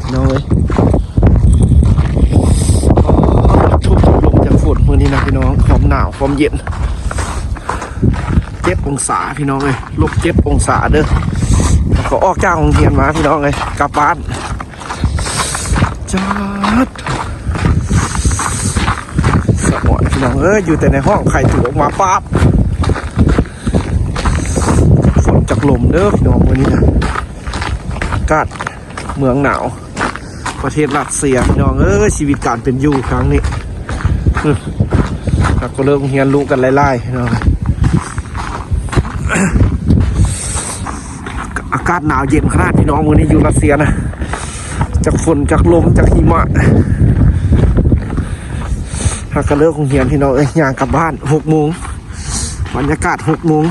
ພີ່ນ້ອງເອີຍ ໂອ້ ທຸກລົມຈາກຝົນມື້ນີ້ນະພີ່ນ້ອງ ຄວາມໜາວຄວາມເຢັນ ເຈັດອົງສາພີ່ນ້ອງເອີຍ ລົບເຈັດອົງສາເດີ ແລ້ວກໍອອກຈາກໂຮງຮຽນມາພີ່ນ້ອງເອີຍ ກັບບ້ານ ຈັດ ສະຫງວນພີ່ນ້ອງເອີຍ ຢູ່ແຕ່ໃນຫ້ອງ ໄຂ້ຕູອອກມາປາບ ຝົນຈາກລົມເດີພີ່ນ້ອງ ມື້ນີ້ນະ ອາກາດເມືອງໜາວ ປະເທດຣັດເຊຍພີ່ນ້ອງເອີຍ ຊີວິດການເປັນຢູ່ຄັ້ງນີ້ ອື ຫາກກໍເລີກໂຮງຮຽນລຸກັນຫຼາຍໆ ພີ່ນ້ອງ ອາກາດໜາວເຢັນຂະໜາດພີ່ນ້ອງ ມື້ນີ້ຢູ່ຣັດເຊຍນະ ຈາກຝົນ ຈາກລົມ ຈາກຫິມະ ຫາກກໍເລີກໂຮງຮຽນພີ່ນ້ອງເອີຍ ຍ່າງກັບບ້ານ ຫົກໂມງ ບັນຍາກາດ ຫົກໂມງ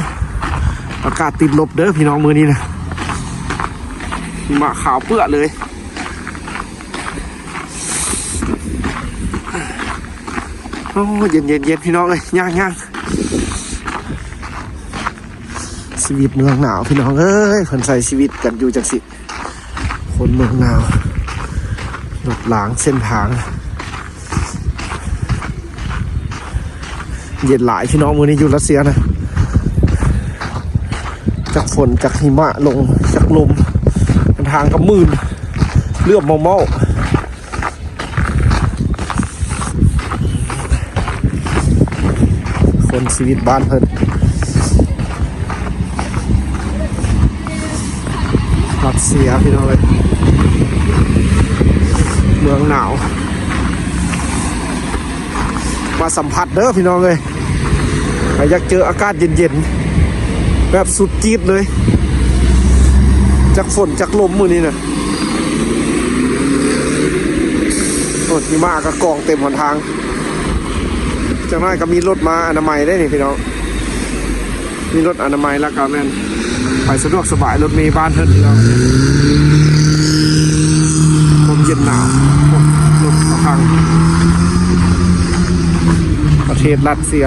ອາກາດຕິດລົບເດີພີ່ນ້ອງ ມື້ນີ້ນະ ຫິມະຂາວເປື້ອເລີຍ ໂອ້ ເຢັນໆໆ ພີ່ນ້ອງເອີຍ ຍ່າງໆ ຊີວິດເມືອງໜາວພີ່ນ້ອງເອີຍ ເພິ່ນໃຊ້ຊີວິດກັນຢູ່ຈັ່ງຊີ້ ຄົນເມືອງໜາວ ລົດລາງເສັ້ນທາງ ເຢັນຫຼາຍພີ່ນ້ອງ ມື້ນີ້ຢູ່ຣັດເຊຍນະ ຈັກຝົນ ຈັກຫິມະລົງ ຈັກລົມ ເສັ້ນທາງກໍມື່ນ ເຫຼືອມເມົາໆ ຄົນຊີວິດບ້ານເພິ່ນ ຣັດເຊຍພີ່ນ້ອງເອີຍ ເມືອງໜາວ ມາສຳຜັດເດີພີ່ນ້ອງເອີຍ ໃຜຢາກເຈີອາກາດເຢັນໆ ແບບສຸດຈີດເລີຍ ຈັກຝົນຈັກລົມມື້ນີ້ນະ ໂອ້ ຫິມະກໍກອງເຕັມຫົນທາງ ຈັກໜ້ອຍກໍມີລົດມາອະນາໄມໄດ້ນີ້ພີ່ນ້ອງ ມີລົດອະນາໄມ ແລ້ວກໍແມ່ນໄປສະດວກສະບາຍ ລົດເມບ້ານເພິ່ນພີ່ນ້ອງ ຄວາມເຢັນໜາວ ລົດເຂົາພັງ ປະເທດຣັດເຊຍ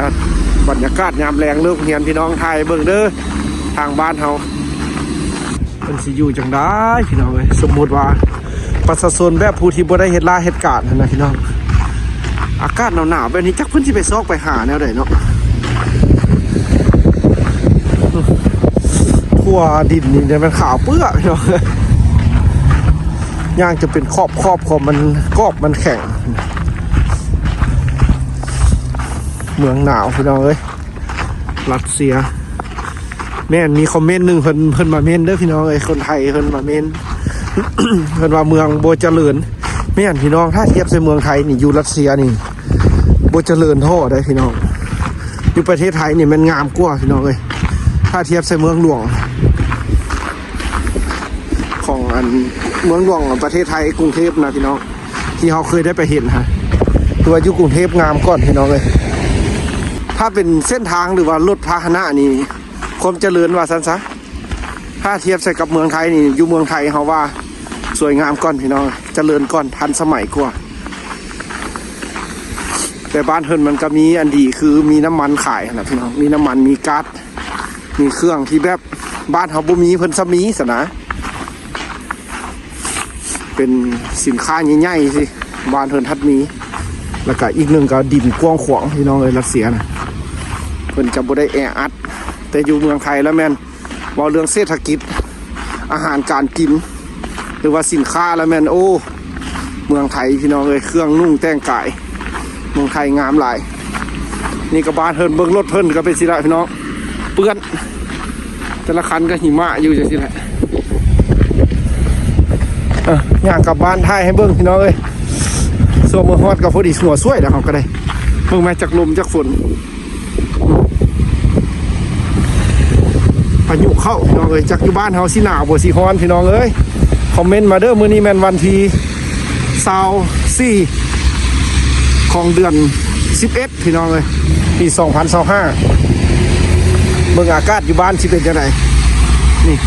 ບັນຍາກາດຍາມແລງເລີກຮຽນ ພີ່ນ້ອງ ຖ່າຍໃຫ້ເບິ່ງເດີ ທາງບ້ານເຮົາ ເພິ່ນຊິຢູ່ຈັ່ງໃດພີ່ນ້ອງເອີຍ ສົມມຸດວ່າປະຊາຊົນແບບຜູ້ທີ່ບໍ່ໄດ້ເຮັດລາເຮັດການຫັ້ນນະພີ່ນ້ອງ ອາກາດໜາວໆແບບນີ້ ຈັກເພິ່ນຊິໄປຊອກໄປຫາແນວໃດເນາະ ທົ່ວດິນນີ້ແມ່ນຂາວເປື້ອພີ່ນ້ອງເອີຍ ຍ່າງຈະເປັນຂອບໆ ຂອບມັນ ກອບມັນແຂງ ເມືອງໜາວພີ່ນ້ອງເອີຍ ຣັດເຊຍ ແມ່ນ ມີຄອມເມັນໜຶ່ງ ເພິ່ນ ເພິ່ນມາເມັນເດີພີ່ນ້ອງເອີຍ ຄົນໄທເພິ່ນມາເມັນ ເພິ່ນວ່າເມືອງບໍ່ຈະເລີນ ແມ່ນພີ່ນ້ອງ ຖ້າທຽບໃສ່ເມືອງໄທນີ້ ຢູ່ຣັດເຊຍນີ້ບໍ່ຈະເລີນທໍ່ໃດພີ່ນ້ອງ ຢູ່ປະເທດໄທນີ້ແມ່ນງາມກວ່າພີ່ນ້ອງເອີຍ ຖ້າທຽບໃສ່ເມືອງຫຼວງ ຂອງອັນເມືອງຫຼວງປະເທດໄທ ກຸງເທບນະພີ່ນ້ອງ ທີ່ເຮົາເຄີຍໄດ້ໄປເຫັນຫັ້ນ ຄືວ່າຢູ່ກຸງເທບງາມກ່ອນພີ່ນ້ອງເອີຍ ຖ້າເປັນເສັ້ນທາງ ຫຼືວ່າລົດພາຫະນະນີ້ ຄວາມຈະເລີນວ່າຊັ້ນຊະ ຖ້າທຽບໃສ່ກັບເມືອງໄທນີ້ ຢູ່ເມືອງໄທເຮົາວ່າສວຍງາມກ່ອນພີ່ນ້ອງ ຈະເລີນກ່ອນ ທັນສະໄໝກວ່າ ແຕ່ບ້ານເພິ່ນມັນກໍມີອັນດີ ຄືມີນ້ຳມັນຂາຍຫັ້ນນະພີ່ນ້ອງ ມີນ້ຳມັນ ມີກາດ ມີເຄື່ອງທີ່ແບບບ້ານເຮົາບໍ່ມີ ເພິ່ນຊະມີຊັ້ນນະ ເປັນສິນຄ້າໃຫຍ່ໆ ຊິ ບ້ານເພິ່ນທັດມີ ແລ້ວກະອີກໜຶ່ງກໍດິນກວ້າງຂວາງພີ່ນ້ອງເອີຍ ຣັດເຊຍນະ ເພິ່ນຈະບໍ່ໄດ້ແອອັດ ແຕ່ຢູ່ເມືອງໄທລະແມ່ນ ເວົ້າເລື່ອງເສດຖະກິດ ອາຫານການກິນ ຫຼືວ່າສິນຄ້າລະແມ່ນ ໂອ້ ເມືອງໄທພີ່ນ້ອງເອີຍ ເຄື່ອງນຸ່ງແຕ່ງກາຍ ເມືອງໄທງາມຫຼາຍ ນີ້ກໍບ້ານເພິ່ນ ເບິ່ງລົດເພິ່ນກໍເປັນຊີ້ລະພີ່ນ້ອງ ເປື້ອນ ແຕ່ລະຄັນກໍຫິມະຢູ່ຈັ່ງຊີ້ແຫຼະ ເອີ ຍ່າງກັບບ້ານ ຖ່າຍໃຫ້ເບິ່ງພີ່ນ້ອງເອີຍ ຊ່ວງເມືອຮອດກໍພໍດີຫົວສວຍແລ້ວ ເຮົາກໍໄດ້ ເບິ່ງແມ້ ຈັກລົມຈັກຝົນ ພາຍຸເຂົ້າພີ່ນ້ອງເອີຍ ຈັກຢູ່ບ້ານເຮົາຊິໜາວບໍ່ຊິຮ້ອນພີ່ນ້ອງເອີຍ ຄອມເມັນມາເດີ ມື້ນີ້ແມ່ນວັນທີຊາວສີ່ ຂອງເດືອນສິບເອັດ ພີ່ນ້ອງເອີຍ ປີສອງພັນຊາວຫ້າ ເບິ່ງອາກາດຢູ່ບ້ານຊິເປັນຈັ່ງໃດ ນີ້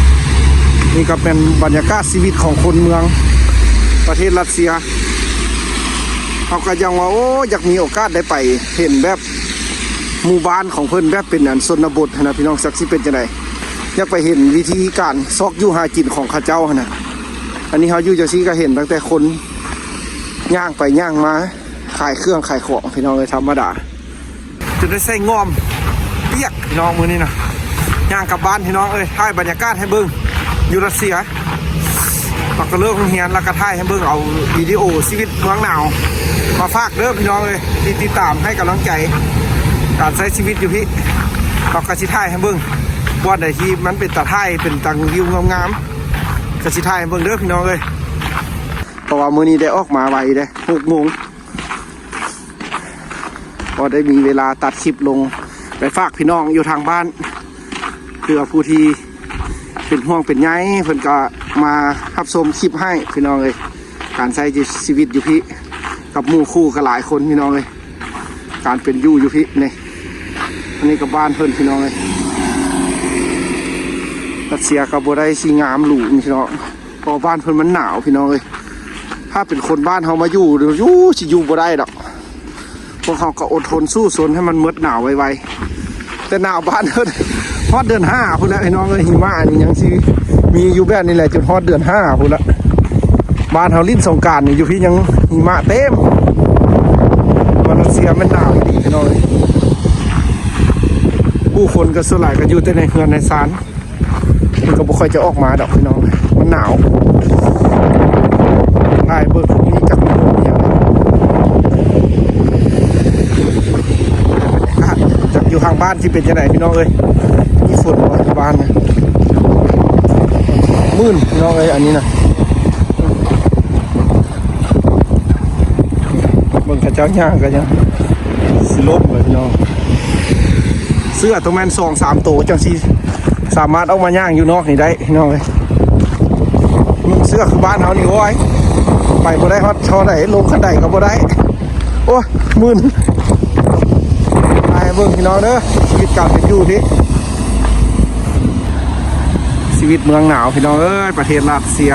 ນີ້ກໍເປັນບັນຍາກາດຊີວິດຂອງຄົນເມືອງປະເທດຣັດເຊຍ ເຮົາກໍຍັງວ່າ ໂອ້ ຢາກມີໂອກາດໄດ້ໄປເຫັນແບບ ໝູ່ບ້ານຂອງເພິ່ນແບບເປັນອັນຊົນນະບົດຫັ້ນນະພີ່ນ້ອງ ຈັກຊິເປັນຈັ່ງໃດ ຢາກໄປເຫັນວິທີການຊອກຢູ່ຫາກິນຂອງເຂົາເຈົ້າຫັ້ນນະ ອັນນີ້ເຮົາຢູ່ຈັ່ງຊີ້ກໍເຫັນຕັ້ງແຕ່ຄົນຍ່າງໄປຍ່າງມາ ຂາຍເຄື່ອງຂາຍຂອງ ພີ່ນ້ອງເອີຍ ທຳມະດາ ຈົນໄດ້ໃສ່ງ່ອມປຽກ ພີ່ນ້ອງ ມື້ນີ້ນະ. ຍ່າງກັບບ້ານ ພີ່ນ້ອງເອີຍ ຖ່າຍບັນຍາກາດໃຫ້ເບິ່ງ ຢູ່ຣັດເຊຍ ແລ້ວກໍເລີກໂຮງຮຽນ ແລ້ວກໍຖ່າຍໃຫ້ເບິ່ງ ເອົາວິດີໂອຊີວິດເມືອງໜາວມາຝາກເດີ ພີ່ນ້ອງເອີຍ ທີ່ຕິດຕາມໃຫ້ກຳລັງໃຈການໃຊ້ຊີວິດຢູ່ພີ້. ເຮົາກໍຊິຖ່າຍໃຫ້ເບິ່ງ ບ່ອນໃດທີ່ມັນເປັນຕາຖ່າຍ ເປັນຕາວິວງາມໆ ກໍຊິຖ່າຍໃຫ້ເບິ່ງເດີ ພີ່ນ້ອງເອີຍ. ເພາະວ່າມື້ນີ້ໄດ້ອອກມາໄວເດ້ ຫົກໂມງ ພໍໄດ້ມີເວລາຕັດຄລິບລົງໄປຝາກພີ່ນ້ອງຢູ່ທາງບ້ານ ເພື່ອຜູ້ທີ່ເປັນຫ່ວງເປັນໃຍ ເພິ່ນກໍມາຮັບຊົມຄລິບໃຫ້ ພີ່ນ້ອງເອີຍ. ການໃຊ້ຊີວິດຢູ່ພີ້ກັບໝູ່ຄູ່ກໍຫຼາຍຄົນ ພີ່ນ້ອງເອີຍ. ການເປັນຢູ່ຢູ່ພີ້ນີ້ ອັນນີ້ກໍບ້ານເພິ່ນ ພີ່ນ້ອງເອີຍ. ຣັດເຊຍກໍບໍ່ໄດ້ຊິງາມຫຼູ ພີ່ນ້ອງ ເພາະບ້ານເພິ່ນມັນໜາວ ພີ່ນ້ອງເອີຍ. ຖ້າເປັນຄົນບ້ານເຮົາມາຢູ່ ຢູ່ ຊິຢູ່ບໍ່ໄດ້ດອກ. ພວກເຮົາກໍອົດທົນສູ້ຊົນໃຫ້ມັນໝົດໜາວໄວໆ ແຕ່ໜາວບ້ານເພິ່ນຮອດເດືອນຫ້າພຸ້ນແຫຼະ ພີ່ນ້ອງເອີຍ. ຫິມະນີ້ຍັງຊິມີຢູ່ແບບນີ້ແຫຼະ ຈົນຮອດເດືອນຫ້າພຸ້ນລະ. ບ້ານເຮົາຫຼິ້ນສົງການນີ້ ຢູ່ພີ້ຍັງຫິມະເຕັມ. ວ່າຣັດເຊຍແມ່ນໜາວອີ່ຫຼີ ພີ່ນ້ອງເອີຍ. ຜູ້ຄົນກໍສ່ວນຫຼາຍກໍຢູ່ແຕ່ໃນເຮືອນໃນຊານ ມັນກໍບໍ່ຄ່ອຍຈະອອກມາດອກ ພີ່ນ້ອງ ມັນໜາວ. ຖ່າຍເບິ່ງນີ້ຈັກມີລົມອີ່ຫຍັງ ຈັກຢູ່ທາງບ້ານຊິເປັນຈັ່ງໃດ ພີ່ນ້ອງເອີຍ. ມີຝົນບໍ່ຢູ່ບ້ານນະ? ມື່ນ ພີ່ນ້ອງເອີຍ ອັນນີ້ນະ. ເບິ່ງເຂົາເຈົ້າຍ່າງກໍຍັງຊິລົ້ມເລີຍ ພີ່ນ້ອງ. ເສື້ອຕ້ອງແມ່ນສອງສາມໂຕ ຈັ່ງຊິສາມາດອອກມາຍ່າງຢູ່ນອກນີ້ໄດ້ ພີ່ນ້ອງເອີຍ. ນຸ່ງເສື້ອຄືບ້ານເຮົານີ້ ໂອ້ຍ ໄປບໍ່ໄດ້ຮອດທໍ່ໃດ ລົງຂັ້ນໃດກໍບໍ່ໄດ້. ໂອ້ຍ ມື່ນ. ໄປເບິ່ງ ພີ່ນ້ອງເດີ ຊີວິດການເປັນຢູ່ພີ້ ຊີວິດເມືອງໜາວ ພີ່ນ້ອງເອີຍ ປະເທດຣັດເຊຍ.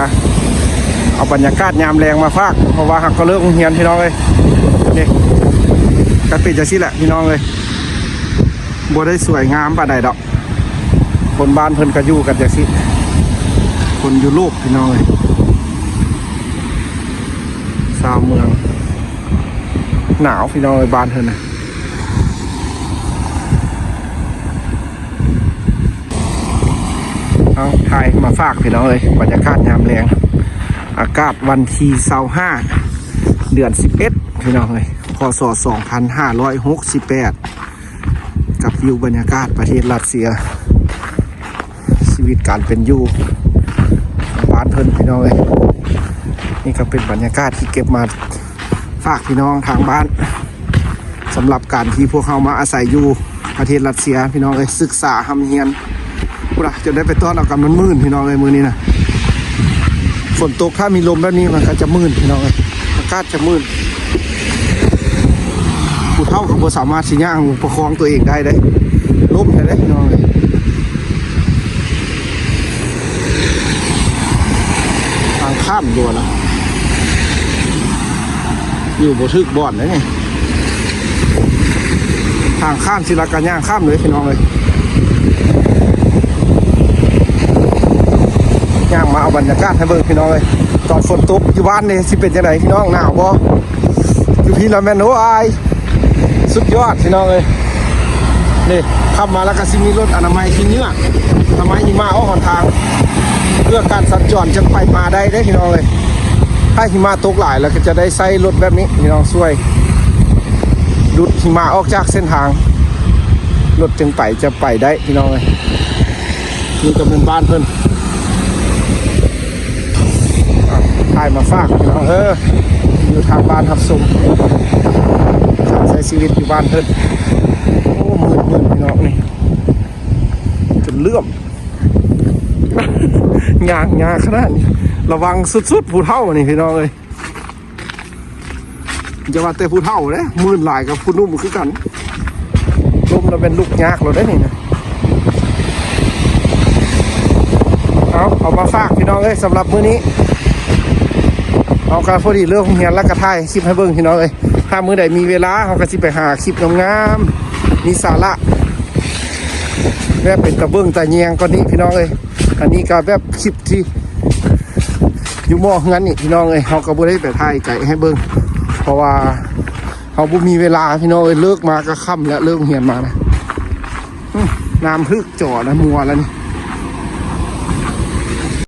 ເອົາບັນຍາກາດຍາມແລງມາຝາກ ເພາະວ່າຫາກກໍເລີກໂຮງຮຽນ ພີ່ນ້ອງເອີຍ. ນີ້ກໍເປັນຈັ່ງຊີ້ແຫຼະ ພີ່ນ້ອງເອີຍ ບໍ່ໄດ້ສວຍງາມປານໃດດອກ. ຄົນບ້ານເພິ່ນກໍຢູ່ກັນຈັ່ງຊີ້ ຄົນຢູໂຣບ ພີ່ນ້ອງເອີຍ. ຊາວເມືອງໜາວ ພີ່ນ້ອງເອີຍ ບ້ານເພິ່ນນະ. ເອົາ ຖ່າຍມາຝາກ ພີ່ນ້ອງເອີຍ ບັນຍາກາດຍາມແລງ ອາກາດວັນທີຊາວຫ້າ ເດືອນສິບເອັດ ພີ່ນ້ອງເອີຍ ພ.ສ. ສອງພັນຫ້າຮ້ອຍຫົກສິບແປດ ກັບວິວບັນຍາກາດປະເທດຣັດເຊຍ ຊີວິດການເປັນຢູ່ຂອງບ້ານເພິ່ນ ພີ່ນ້ອງເອີຍ. ນີ້ກໍເປັນບັນຍາກາດທີ່ເກັບມາຝາກພີ່ນ້ອງທາງບ້ານ ສຳລັບການທີ່ພວກເຮົາມາອາໄສຢູ່ປະເທດຣັດເຊຍ ພີ່ນ້ອງເອີຍ ສຶກສາຮ່ຳຮຽນ. ພຸ້ນລະ ຈົນໄດ້ໄປຕ້ອນເອົາກັນມັນມື່ນ ພີ່ນ້ອງເອີຍ ມື້ນີ້ນະ. ຝົນຕົກ ຖ້າມີລົມແບບນີ້ ມັນກໍຈະມື່ນ ພີ່ນ້ອງເອີຍ ອາກາດຈະມື່ນ. ຜູ້ເຖົ້າກໍບໍ່ສາມາດຊິຍ່າງປະຄອງຕົວເອງໄດ້ເດ້ ລົ້ມແທ້ເດ້ ພີ່ນ້ອງເອີຍ. ທາງຂ້າມຢູ່ນະ ຢູ່ບໍ່ຖືກບ່ອນເດ້ນີ້. ທາງຂ້າມຊິລັກກະຍ່າງຂ້າມເລີຍ ພີ່ນ້ອງເອີຍ. ຍ່າງມາເອົາບັນຍາກາດໃຫ້ເບິ່ງ ພີ່ນ້ອງເອີຍ. ຕອນຝົນຕົກຢູ່ບ້ານນີ້ຊິເປັນຈັ່ງໃດ ພີ່ນ້ອງ ໜາວບໍ່? ຢູ່ພີ້ລະແມ່ນ ໂອ້ຍ ສຸດຍອດ ພີ່ນ້ອງເອີຍ. ນີ້ ຂັບມາແລ້ວກໍຊິມີລົດອະນາໄມຂີ້ເຫຍື້ອ ອະນາໄມຫິມະອອກຫົນທາງ ເພື່ອການສັນຈອນຈັ່ງໄປມາໄດ້ເດ້ ພີ່ນ້ອງເອີຍ. ຖ້າຫິມະຕົກຫຼາຍແລ້ວກໍຈະໄດ້ໃຊ້ລົດແບບນີ້ ພີ່ນ້ອງ ຊ່ວຍດູດຫິມະອອກຈາກເສັ້ນທາງ ລົດຈຶ່ງໄປ ຈະໄປໄດ້ ພີ່ນ້ອງເອີຍ. ນີ້ກໍແມ່ນບ້ານເພິ່ນ ອ່ະ ຖ່າຍມາຝາກພີ່ນ້ອງເອີຍ ຢູ່ທາງບ້ານຮັບຊົມການໃຊ້ຊີວິດຢູ່ບ້ານເພິ່ນ. ໂອ້ ມືດໆ ພີ່ນ້ອງ ນີ້ຈົນເຫຼື້ອມ ຍ່າງຍາກຂະໜາດນີ້ ລະວັງສຸດໆ ຜູ້ເຖົ້ານີ້ ພີ່ນ້ອງເອີຍ. ຢ່າວ່າແຕ່ຜູ້ເຖົ້າເດ້ ມື່ນຫຼາຍກັບຜູ້ໜຸ່ມຄືກັນ. ລົ້ມແລ້ວແມ່ນລຸກຍາກແລ້ວເດ້ນີ້ນະ. ເອົາ ເອົາມາຝາກພີ່ນ້ອງເອີຍ ສຳລັບມື້ນີ້. ເຮົາກໍພໍດີເລີກໂຮງຮຽນແລ້ວກໍຖ່າຍຄລິບໃຫ້ເບິ່ງພີ່ນ້ອງເອີຍ. ຖ້າມື້ໃດມີເວລາ ເຮົາກໍຊິໄປຫາຄລິບງາມໆ ມີສາລະ ແບບເປັນຕາເບິ່ງຕາແຍງກວ່ານີ້ພີ່ນ້ອງເອີຍ. ອັນນີ້ກໍແບບຄລິບທີ່ ຢູ່ໝໍ້ເຮືອນນີ້ພີ່ນ້ອງເອີຍ, ເຮົາກໍບໍ່ໄດ້ໄປຖ່າຍໄກໃຫ້ເບິ່ງ ເພາະວ່າເຮົາບໍ່ມີເວລາພີ່ນ້ອງເອີຍ. ເລີກມາກໍຄ່ຳແລ້ວ, ເລີກຮຽນມານະ. ອືມ ນ້ຳຖືກຈໍນະ ມົວແລ້ວນີ້.